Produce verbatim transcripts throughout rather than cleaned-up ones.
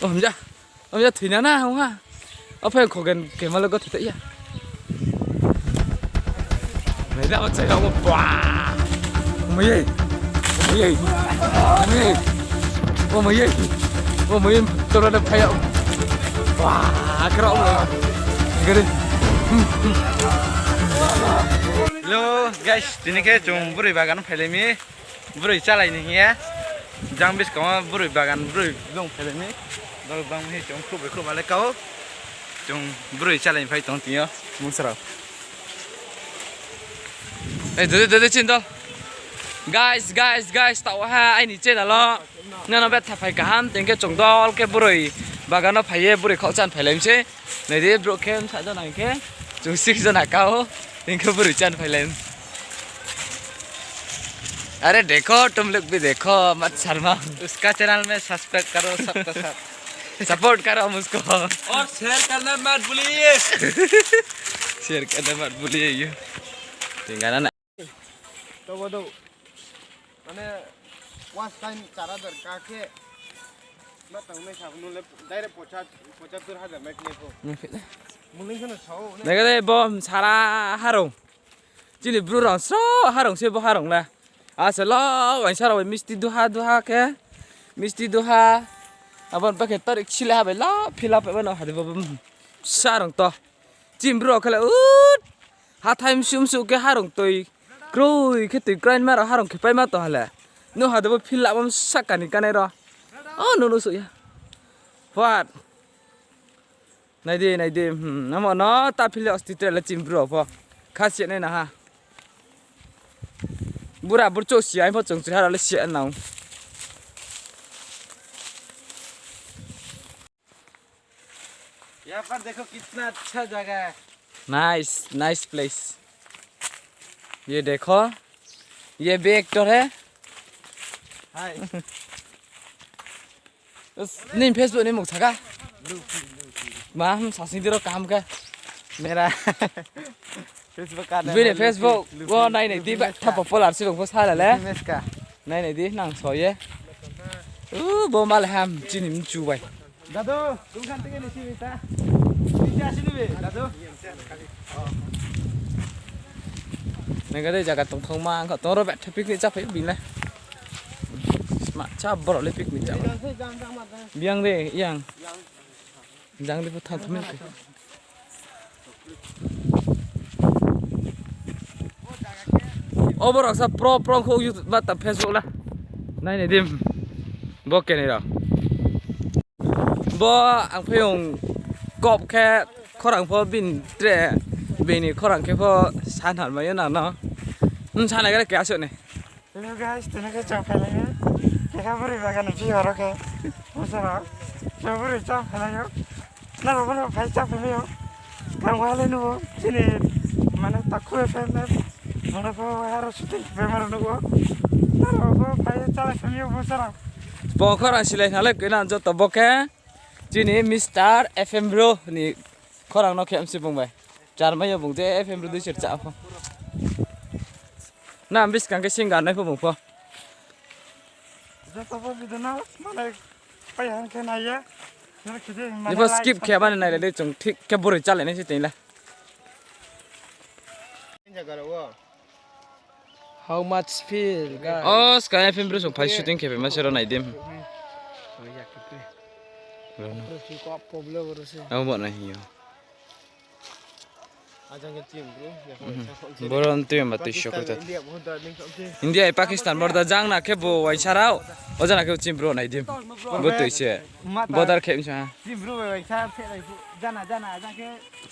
O hamya. O hamya thoina na hong ha. O phai khogen kemalo go thai ya. Nai da o chai rao ba. O mai ye. O mai ye. O mai ye. O mai ye. Tora da phai ya. Wa, kra o. Gari. Hello guys, tini khe chung broi bagan phailai mi. Broi chálai ni hing ye. Jang buskang wo broi bagan, broi blung phailai mi. Broi bang mi chung khruh bai khruh ba le kau. Chung broi chálai ni phai tong tini yo. Mungsa rao. Ei, dede, dede, chin dol. Guys, guys, guys, taoh ha aini channel wo. Nano betha phai kaham, tini khe chung dol khe broi bagan no phai ye, broi khaoh chan phailai mi se. Nai di, brouh khe bsa jona hing khe, chung six jona kau, hing khe broi chan phailai. अरे देखो, तुम लोग भी देखो, मत शर्माओ। उसका चैनल में सब्सक्राइब करो, सबका साथ। सपोर्ट करो हम उसको। और शेयर करना मत भूलिए। शेयर करना मत भूलिए, यो। Tingana na. Tobo do. Mane, watch time char hajar ka khe, ma tang nai sa, nung le direct pocha-, pochattor hajar mai khe nai pho. Nung khe le. Mung nung khe no sao, ne? Nai khe le bo sara harong. Chini bru rao sro harong se bo harong le. Ase lo, waisa rao misti duha duha khe. Misti duha. Abo ni pa khe tarik sile ha bai la, phila pai mano hadi bo, bo, sa rong to. Chini bru rao khe le, ut. Hathái msu msu khe harong toi. Kroi khe toi kraima rao harong khe paima tong ha le. Nung hadi bo phila bo saka ni kanai rao. O, nung nung suh ya. What? Nai di, nai di, hmm, namo no ta phil le osti tre le chini bru rao pho. Kha si nai na ha. Bura burchouh si ai pho chung chri ha rao le si nang. यहाँ पर देखो कितना अच्छा जगह है। Nice, nice place। ये देखो, ये भी actor है। Hi। Nini Facebook ni mung saka? Ma, hmm, sasing di ro kaham khe. Mera Facebook ka na. Bini Facebook wo nai nai di ba tha popular si rong pho sa la le. Nai nai di nang so ye. U, bo mal ham chini mchu bai. Dadu, tung khan tege ni si ta. Ni ja si ni be, dadu. Nai ga dei jaga tongthokma ang kho tong ro betha picnic cháphai bini le. Sma cha borok le picnic cháphai. Biang de, yang. Jang de pho thang thang. O borok sa pro pro kho YouTube ba ta Facebook la. Nai nai dim. Bo kenai rao. Bo ang phaiyong kop khe khorang pho bini tre bini khorang khe pho sanhar mai yo nang no. Nung sanai gare khe asuk ni. Hello guys, tini khe chong phailai ha. Kekha bwrwi bagan ni bihoro khe. Bwsano chong bwrwi chong phailai o. Nang bo no phai chong phailai o. Kang wale nubo chini mane takhu F M na. Mane pho aro shooting khe phaima rok nugo. Nang bo phai chong phailai o bwsano. Bo khorang silai nalai kena joto bo khe. Chini Mister F M Bro ni khorang no khe msi bung bai. Charmai yo bung je F M Bro dui sir cha pho. Na biskang khe singer nai pho bung pho. Joto bo video no mane pai han khe nai ya. Ni pho skip khe mane nai le chung thik khe bwrwi chálai nai se tini le. How much feel, guys? O, ska F M Bro song phai shooting khe phaima se ro nai dim. Abo bo nai hing yo. Boro ntui ma tui sok khe ta. India, Pakistan border jang na khe bo waisa rao. O jana khe bo chini bro nai dim. Bo tui se. Border khe msa ha.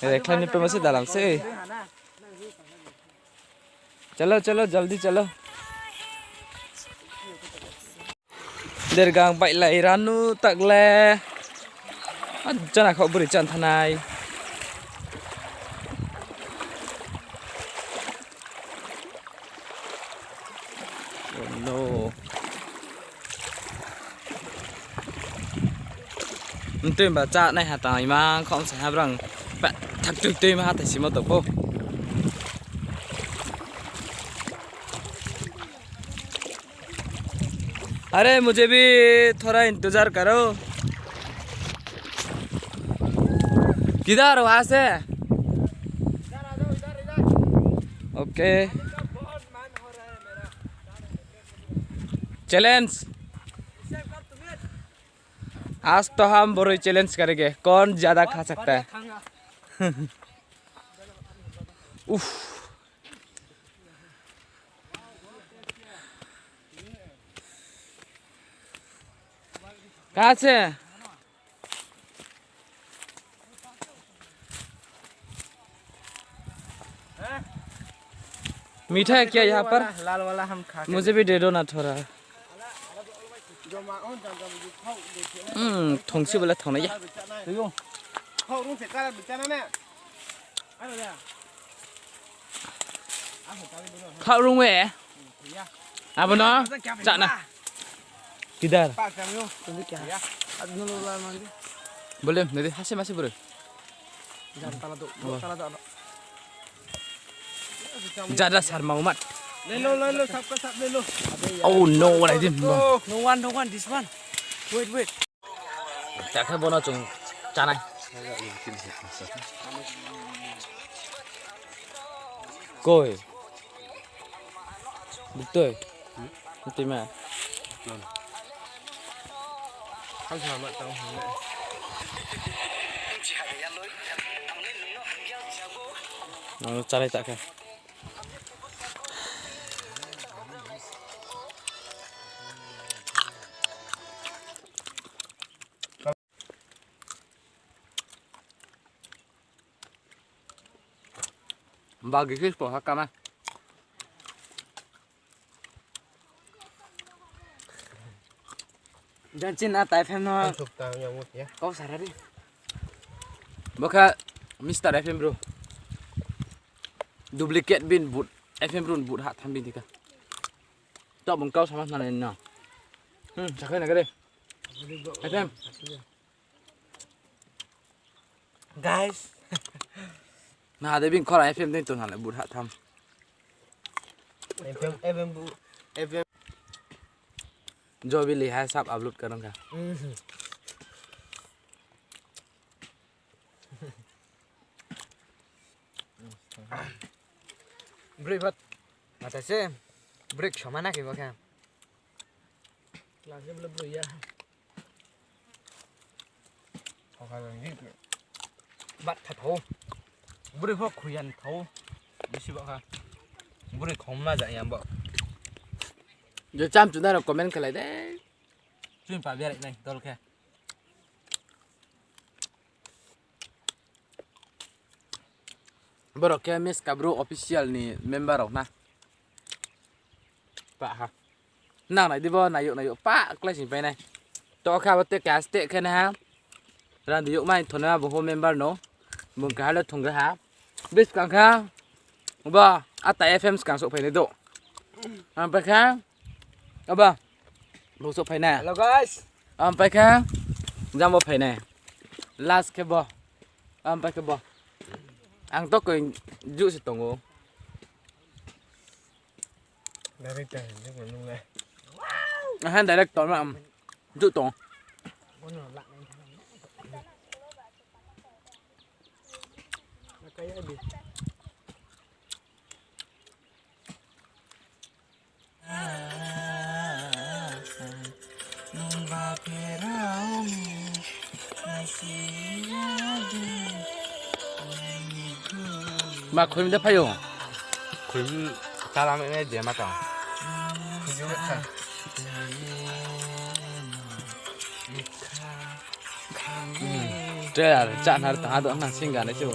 Khlai ni pema se dalam se. Chalo, chalo, jaldi chalo. Dergang baihlai ranu takle. Ah, jana kho bwrwi chan thanai. Oh no. Mtui ba cha nai ha tang imang khom sa ha brang. Ba thak tui tui ma ha thai simo to ko. अरे मुझे भी थोड़ा इंतजार करो। किधर वहां से? Okay. Challenge. आज तो हम बड़ो ही चैलेंज करेंगे, कौन ज्यादा खा सकता है। उफ। कहाँ से? मीठा है क्या यहाँ पर? लाल वाला हम खा के मुझे भी दे दो ना थोड़ा। हम्म, थोंसी वाला थोंना या। Khaoh rung we. Abo no chana. Kidar? Bole, nadi hase mase bro. Jada sarma umat. Oh no, what I did. No one, no one, this one. Wait, wait. Takhe bono chung chanai. Koi. Buktoi. Buktoi ma. Chanai takhe. Bagi khe spo ha kama. Jan chin a tai phem no. Kau sarari. Bo kha Mister F M bro. Duplicate bin but F M bro but ha tham bin dika. Tok bung kau sama nani no. Hmm, sakhai na gade. F M. Guys. Na de bin khora F M ding to na le but ha tham. F M, F M bu, F M. Jobili hai sab upload karong kha. Break bat. Mata se break sama na ke ba kha. Class level bro ya. Bat kha thau. Buri pho khuyan thau. Bisi ba kha. Buri khom ma ja yang ba. Je cham chu na ro comment khlai de. Chun pa biarai nai dol khe. Borok khe Miss Kabru official ni member rok na. Pa ha. Nang nai di bo, naiyuk naiyuk pa klái sing painai. To khe abo te khe aste khe na ha. Randi yuk mai thona bo ho member no. Bung khe halo thung ha. Bis kang kha. Bo ata F M skang sok phainai do. Ang pai kha. Abo. Bo sok phainai. Hello guys. Ang pai kha. Jang bo phainai. Last khe bo. Ang pai khe bo. Ang to koi ju se tongo. Director, je ko nung le. Aha, director ma, um, ju tong. Ma khoim de phaio. Khoim chala me de ma tong. Trailer cha nar ta do nang sing ga nai se.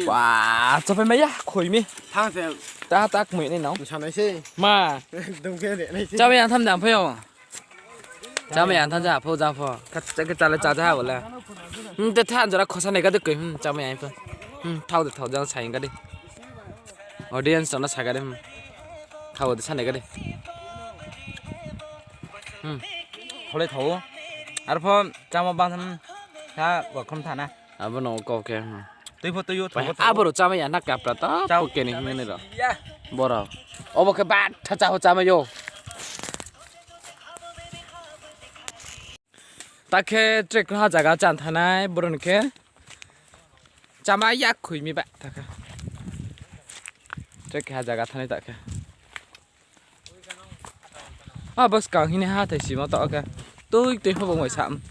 Wa, chapai maya, khoi mi. Thang se. Ta, ta, kmui ni nang. Sanai se. Ma. Dong ke de nai se. Chapai yang tham dang phaio. Chama yang thanng ja pho, ja pho. Ka, ka, ka, chala cha ja ha bole. Hmm, te than jora khosa nai ka de koi, hmm, chama yang pho. Hmm, thao de thao jang sai ka de. Audience chana sa ka de, hmm. Thao de sa nai ka de. Hmm. Khole thao. Ar pho chama bang tham, hmm, sa wa khom thana. Abo no kau khe, hmm. Tui pho tui yo, tui pho tui yo. Abo rao chámai ya na kapra ta, chao. Pho keni hing ni rao. Boro. Obo khe ba tha chá pho chámai yo. Ta khe track ha zaga chan thanai, boro ni khe. Chámai ya khui mi ba ta khe. Track ha zaga thanai ta khe. A, bo skang hini ha thai simo to khe. Tui tui pho bo mai sam.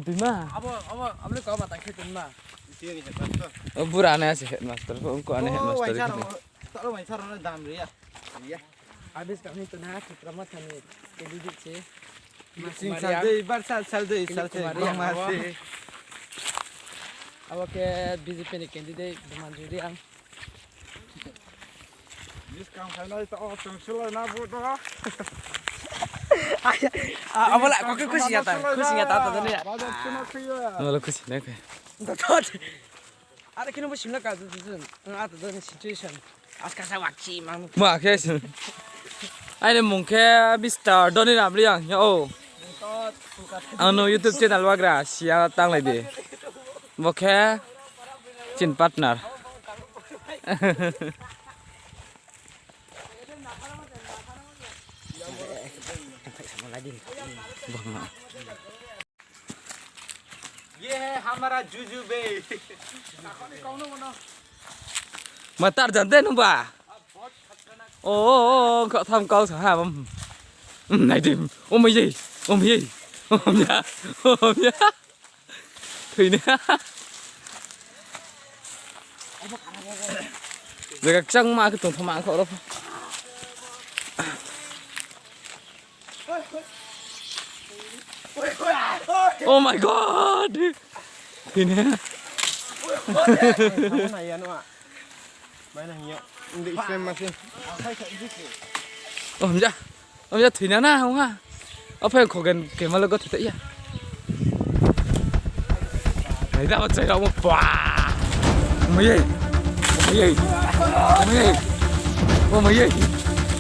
Dui ma. Abo, abo, abo le kau ma tang khe tun ma. O bura ane ase headmaster, ko ungko ane headmaster. Toro mai sar no dam ri ya. Ri ya. Abis kami tu na Tipra Motha ni candidate se. Sing sal dei, bar sal sal dei, sal se. Kumar Riang. Bang ma se. Abo khe B J P ni candidate, Domanju Riang. Bis kang phailai ta o tong sulai na bu do. Abo la kau khe khusi ya ta, khusi ya ta, ta ni. Abo la khusi na khe. Are khe no bo simla ka tu tu. Ang ato ni situation. Aska sa wakchi mang. Ma khe sin. Aini mung khe Mister Doni Ramri ang ya o. Ang no YouTube channel wagra sia tanglai di. Bo khe chin partner. ये है हमारा जुजु बे। Ma Tarzan de nungba. O, o, o, kau tham kau sa ha. Nai di. O mai ye. O mai ye. O mai ya. O mai ya. Thoi ni. Jaga kchangma khe tongthoma kho ro. Oh my God! Thoi ni. Oh, hamya. Hamya thoi na na, hong ha. Aphai khogen kema logo thoi ya. Nai da, chai rao mo, pua. Mo ye. Mo ye. Mo ye. Mo ye.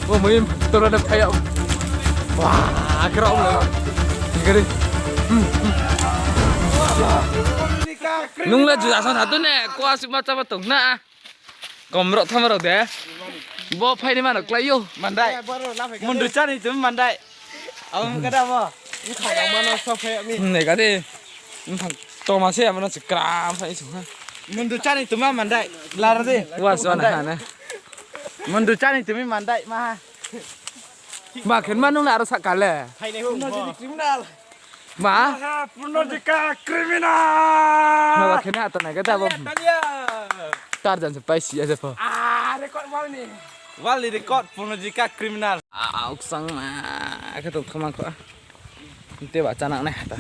Mo ye. Tora da phai ya. Pua, kera mo. Gari. Nung le juda sa na tu ne, ko asik ma chaba tong na. Kom rao tham rao de. Bo phai ni mano klái yo. Mandai. Mundu chá ni tumi mandai. Abo kada bo. Bkhang rao mano so phai mi. Nai ka de. Bkhang toma se abo no se kram phai sung ha. Mundu chá ni tumi mandai. Lar de. Wa so na ha na. Mundu chá ni tumi mandai ma ha. Ma khen ma nung na aro sakale. Phai nai hu. Criminal. Ma? Aha, Purnojika criminal! Ma ba khe na to nai khe ta bo. Talia, talia. Tarzan se pai si ya se pho. Ah, record wall ni. Wall ni record, Purnojika criminal. Ah, uksang ma khe tong thoma kho. Te ba chá nang nai ta.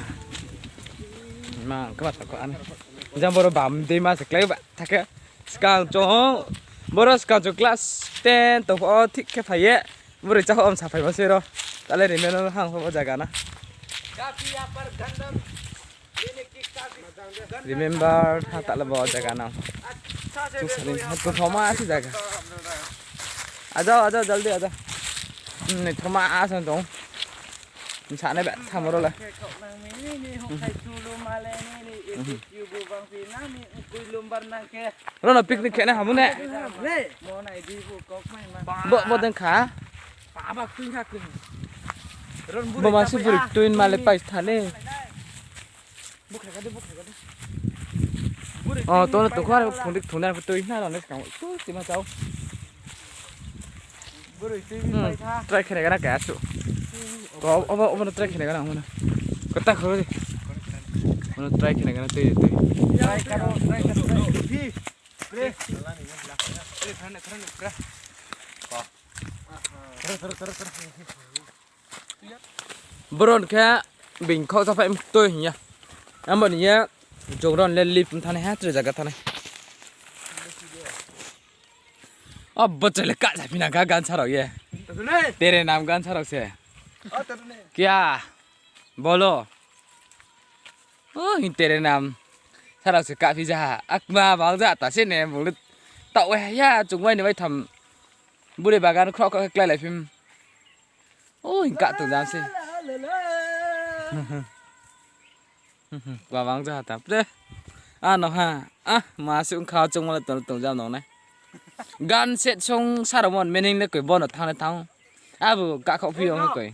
Ma khe ma ta kho ani. Jang boro bam dei ma se klái ba. Tha khe skang chung, boro skang chung class ten tong pho thik khe phai ye. Boro chá om sa phai ma se ro. Ta le remember hang pho bo zaga na. Remember ha ta le bo zaga na. Chung sa ni ha tong thoma se zaga. Ajao, ajao, jaldi ajao. Hmm, ni thoma a sa tong. Sa nai ba tham ro le. Ro no picnic khe nai hamu ne. Bo, bo deng kha. Bo ma se buri tuin ma le pai tha le. O, to no to khar phung dik thung na pho tui na ro ne skang. Tu ti ma chao. Try khe nai gana kaya su. Ko, obo, obo no try khe nai gana, obo no. Kota khoro di. Obo no try khe nai gana tui, tui. Boro ni khe bini khauh saphai mtoi hing ya. Abo ni ye chung ro ni le lift thanai ha, tre zaga thanai. Abo tre le ka sa phi nang kha gansa rao ye. Tere nam gansa rao se. Kya? Bolo. O, hing tere nam. Sarao se kahphi ja ha. Akma bang ja ta se ne, bung le taoh ya, chung bai ni bai tham. Buri bagan khroh khroh khe kláilai phim. O, hing kah tong jam se. Ba bang ja ha ta. Pre. Ano ha. Ah, ma se ong kha chung ma le tong, tong jam nong nai. Gan set song sarao mon meaning le koi bono thanng le thanng. Abo kahkhouh phi ong koi.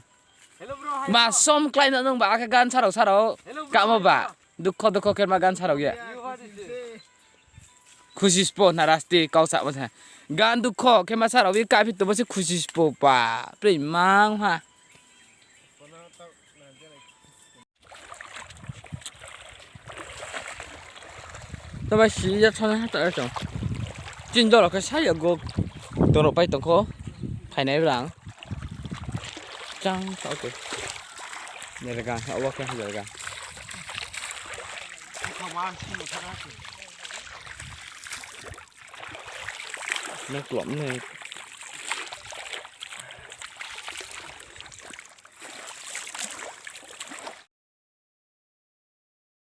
Ma som klái no nung ba akhe gan sarao sarao. Kahmo ba. Dukho dukho khe ma gan sarao ye. Khusi spo na rasti kau sa mo sa. Gan dukho khe ma sarao ye kahphi tongmo se khusi spo pa. Pre mang ha. Tama si ya thon ha ta tong. Chin doro khe sa ya go. Doro pai tong kho. Phainai brang. Chang sa khe. Nerga, awa khe nerga. Nang klom ne.